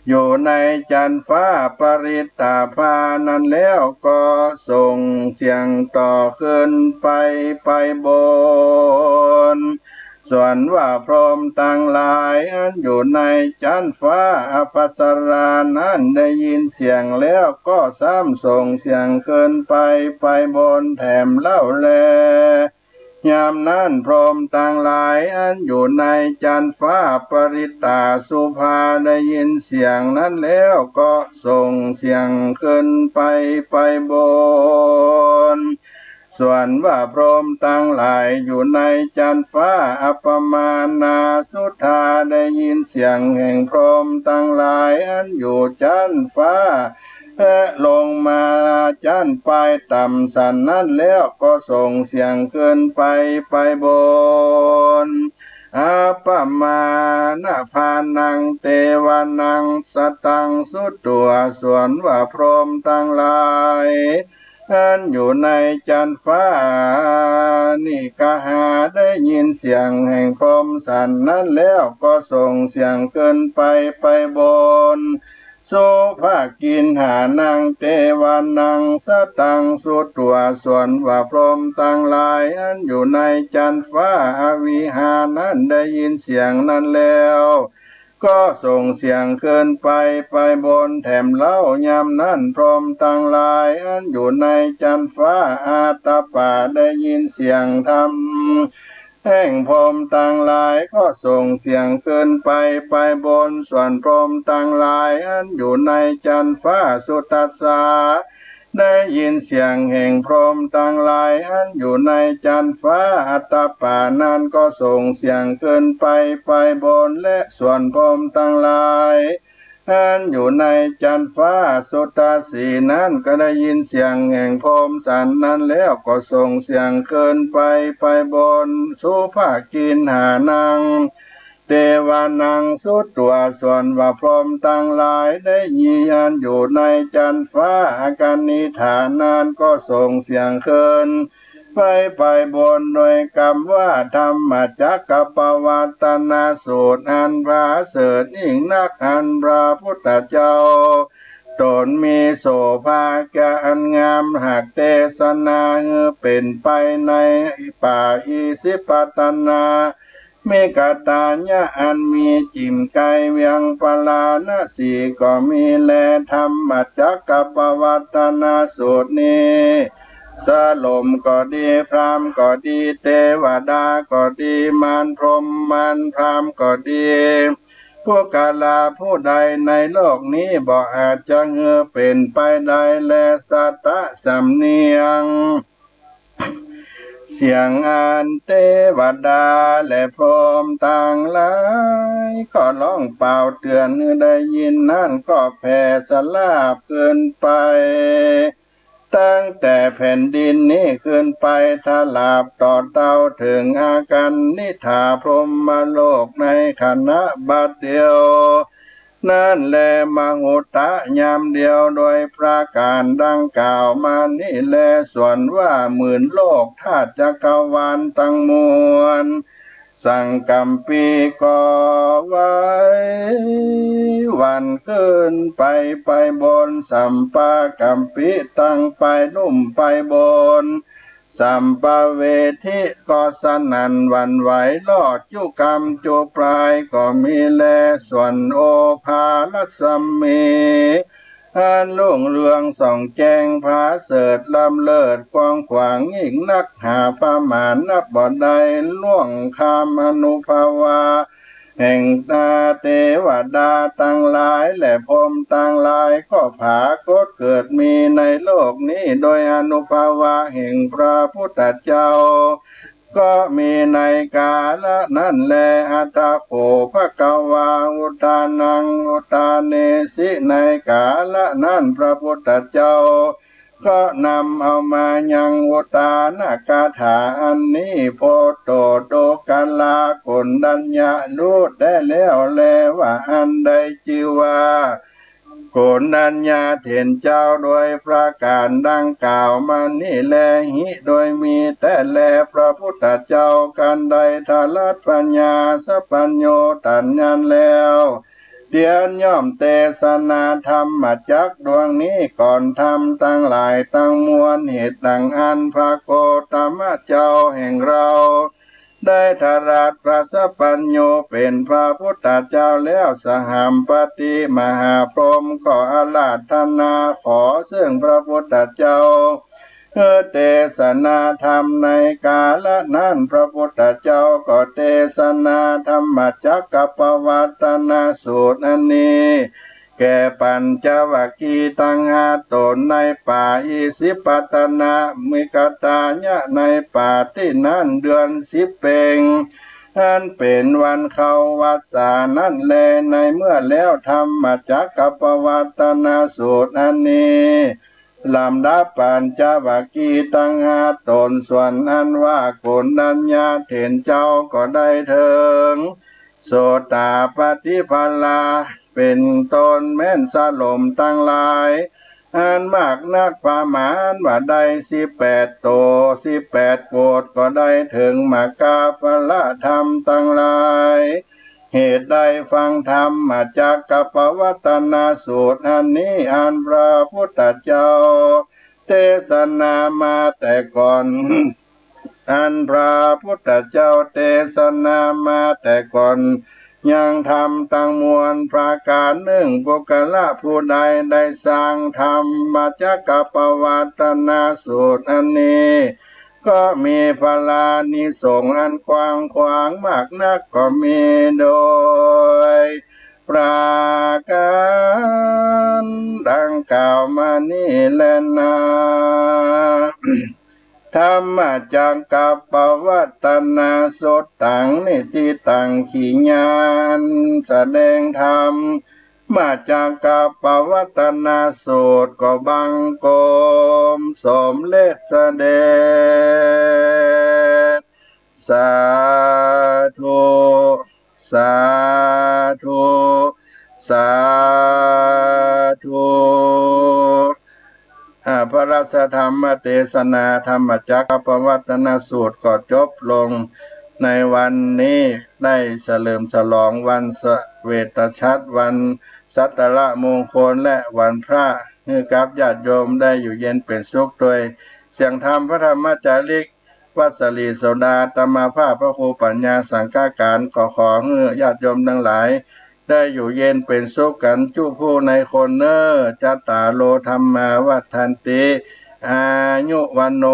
อยู่ในจั๊นฟ้า ปริตตาภานั้นแล้วก็ส่งเสียงต่อขึ้นไปไปบน ส่วนว่าพรหมตังหลายอันอยู่ในจั๊นฟ้า อัปสรานั้นได้ยินเสียงแล้วก็ซ้ำส่งเสียงขึ้นไปไปบนแถมเล่าแล ยามนั้นพรหมตังหลายอันอยู่ในจั๊นฟ้า ปริตตาสุภาได้ยินเสียงนั้นแล้วก็ส่งเสียงขึ้นไปไปบน ส่วนว่าพรหมตังหลายอยู่ในจั๊นฟ้า อัปปมาณาสุธาได้ยินเสียงแห่งพรหมตังหลายอันอยู่จั๊นฟ้า และลงมาจั๊นปายต่ำสันนั้นแล้วก็ส่งเสียงขึ้นไปไปบน อัปปมาณาภานัง เตวานัง สัตตัง สุตัว ส่วนว่าพรหมตังหลายอันอยู่ในจั๊นฟ้า นิกหาได้ยินเสียงแห่งพรหมสันนั้นแล้วก็ส่งเสียงขึ้นไปไปบน สุภกิณหานัง เตวานัง สัตตัง สุตัว ส่วนว่าพรหมตังหลายอันอยู่ในจั๊นฟ้า อวิหานั้นได้ยินเสียงนั้นแล้ว ก็ส่งเสียงขึ้นไป ไปบนแถมเล่า ยามนั้นพรหมตังหลาย อันอยู่ในจั๊นฟ้า อัตตปา ได้ยินเสียงธรรมแห่งพรหมตังหลาย ก็ส่งเสียงขึ้นไป ไปบน ส่วนพรหมตังหลาย อันอยู่ในจั๊นฟ้า สุทัสสา ได้ยินเสียงแห่งพรหมตังหลาย อันอยู่ในจั๊นฟ้า อัตตปา นั้นก็ส่งเสียงขึ้นไป ไปบน และส่วนพรหมตังหลาย อันอยู่ในจั๊นฟ้า สุทัสสี นั้นก็ได้ยินเสียงแห่งพรหมสันนั้นแล้ว ก็ส่งเสียงขึ้นไป ไปบน สุภกิณหานัง เตวานัง สุตวา ส่วนว่าพรหมตังหลายได้ยิน อันอยู่ในจั๊นฟ้า อกนิฏฐา นั้นก็ส่งเสียงขึ้นไป ไปบน โดยกำว่า ธัมมจักกัปปวัตตนสูตร อันผาเสริฐยิ่งนัก อันพระพุทธเจ้าต๋นมีโสภาคอันงาม หากเตสนาหื้อเป๋นไปในป่าอิสิปตน มิกตายะ อันมีจิ่มไกลเวียงปาราณสีก็มีแล ธัมมจักกัปปวัตตนสูตรนี้ สลมก็ดี พราหมณ์ก็ดี เตวดาก็ดี มารพรหม มารพราหมณ์ก็ดี ปุคคละผู้ใดในโลกนี้ บ่อาจจะหื้อเป๋นไปได้แล สัตตะ สำเนียง เสียงอันเตวดาและพรหมตังหลาย ก็ร้องเป่าเตือนหื้อได้ยินนั้น ก็แผ่สลาบขึ้นไป ตั้งแต่แผ่นดินนี้ขึ้นไป ทลาบต่อเต้าเถิงอากัณฑิฏฐาพรหมโลก ในขณะบัดเดียว นั้นแล มหุตะ ยามเดียว โดยประก๋านดังกล่าวมานี้แล ส่วนว่าหมื่นโลกธาตุจักรวาลตังมวล สังกัมปีก็ไหวหวั่นขึ้นไป ไปบน สัมปากัมปิตัง ไปลุ่มไปบน สัมปเวทิก็สนั่นหวั่นไหว ลอดจุกำจุปายก็มีแล ส่วนโอภารัศมี อันรุ่งเรืองส่องแจ้งผาเสริฐล้ำเลิศกว้างขวางยิ่งนัก หาประมาณนับบ่ได้ ล่วงข้ามอานุภาวะ แห่งเตวดาตังหลายและพรหมตังหลาย ก็ผากฏเกิดมีในโลกนี้ โดยอานุภาวะแห่งพระพุทธเจ้า ก็มีในกาละนั้นแล อัตถโข ภะคะวา อุทานัง อุทาเนสิ ในกาละนั้นพระพุทธเจ้า ก็นำเอามายังอุทานคาถาอันนี้ โพโต โตกะลา โกณฑัญญะ ฮู้แต๊แล้วแลว่าอันใดจื้อว่า โกณฑัญญาเถรเจ้า โดยประก๋านดังกล่าวมานี้แล หิ โดยมีแต๊แล พระพุทธเจ้ากันใดทรัสปัญญาสัพพัญญูตรัสนั้นแล้ว เตียนย่อมเตสนาธัมมจักรดวงนี้ก่อนธรรมตังหลายตังมวล เหตุดังอั้นพระโคตมะเจ้าแห่งเรา ได้ทรัสพระสัพพัญญูเป๋นพระพุทธเจ้าแล้ว สหัมปติมหาพรหมก็อาราธนาขอซึ่งพระพุทธเจ้า หื้อเตสนาธรรมในกาละนั้น พระพุทธเจ้าก็เตสนาธัมมจักกัปปวัตตนสูตรอันนี้ แก่ปัญจวัคคีย์ตังห้าต๋นในป่าอิสิปตนมิกตายะ ในป่าตี้นั้นเดือนสิบเพ็ง อันเป๋นวันเข้าวัสสานั้นแล ในเมื่อแล้วธัมมจักกัปปวัตตนสูตรอันนี้ ลำดับปัญจวัคคีย์ตังห้าต๋น ส่วนอันว่าโกณฑัญญาเถรเจ้าก็ได้เถิง โสตาปัตติผลา เป๋นต้นแม้นสลมตังหลาย อันมากนักประมาณว่าได้สิบแปดโต สิบแปดโกฏ ก็ได้เถิงมหาผลธรรมตังหลาย เหตุได้ฟังธัมมจักกัปปวัตตนสูตรอันนี้ อันพระพุทธเจ้าเตสนามาแต่ก่อน อันพระพุทธเจ้าเตสนามาแต่ก่อน ยังธรรมตังมวลประก๋านนึ่ง ปุคคละผู้ใดได้สร้างธรรมจักกัปปวัตตนสูตรอันนี้ ก็มีพลานิสงส์อันกว้างขวางมากนักก็มีโดยประก๋านดังกล่าวมานี้แลนา ธรรมจักกัปปวัตตนสูตรตัง นิธิตัง ขีญาณ แสดงธรรม มจักกัปปวัตตนสูตร ก็บังคมสมเร็จเสด็จ สาธุ สาธุ สาธุ อ่า พระราชธรรมเตสนาธรรมจักกัปปวัตตนสูตรก็จบลงในวันนี้ ได้เฉลิมฉลองวันสเวตฉัตร วันสัตตละมงคล และวันพระ หื้อกับญาติโยมได้อยู่เย็นเป๋นสุขโดยเสียงธรรมพระธรรมจาริก วัดสลีโสดาตมาภาพพระครูปัญญาสังฆการ ก็ขอหื้อญาติโยมตังหลาย ได้อยู่เย็นเป๋นสุขกั๋นจุผู้ในคนเน่อ จัตตาโร ธัมมา วัฑฒันติ อายุ วัณโณ